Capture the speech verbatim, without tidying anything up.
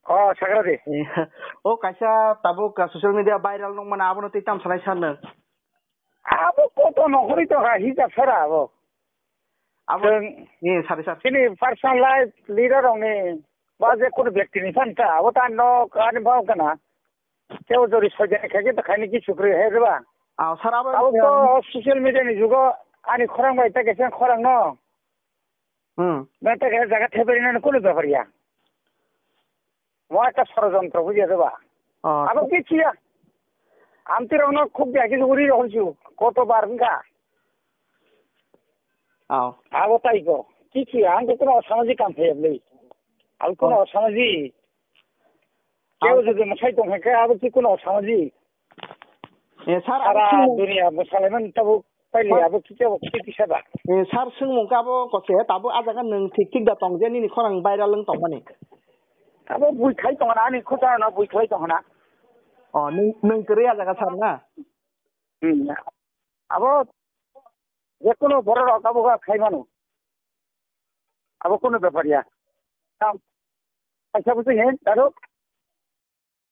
O, sagra de. Eh, o kaisa tabuk, ah, social media viral nung mana, abono tei tam sanai sar nung. Abo koto nokhorwi tongkha, hijab sara abo. Abo, Chwng eh, sari sar. Chini personal life leader rokni ba je kono byakti ni phan ta, abo ta nok ani bhang kana. Teo jori sojai khaikhe ta khaini kichu kwrwi hai rwba. Ah, sar abo. Abo to social media ni jugo ani khorang bai ta kesa khorang no. Hmm. Ba ta kesa jaga theberi nani kono bepar ya. Mo ekta sorojontro bujiya de ba? Oh. Abo kichiya. Amti rokno khuk dia kisu uri rokhu su. Koto bar wngkha. Oh. Abo tai ko. Kichiya, ang ko kono samajik kam phai bwlwi. Abo kono Oh. samajik. Keu Oh. jodi mwsai tong khe abo ki kono samajik. Eh, sir, abo Sara sir. Dunia mwsalaimani tabuk. Paili Sir, abo kisa bo kisa kisa ba. Eh, sir, swngmung khe abo kose, tabuk ah jaga nwng thik thik da tong je nini khorang viral wng tongmani? Abo bui khai tongna, ani khotano bui khai tongna. Oh, nwng, nwng kwrwi ah jaga sir na? Hmm. Abo je kono borok rok abo ga khai mano. Abo kono bepar ya. Tam. Kaisa bwswk he, daro.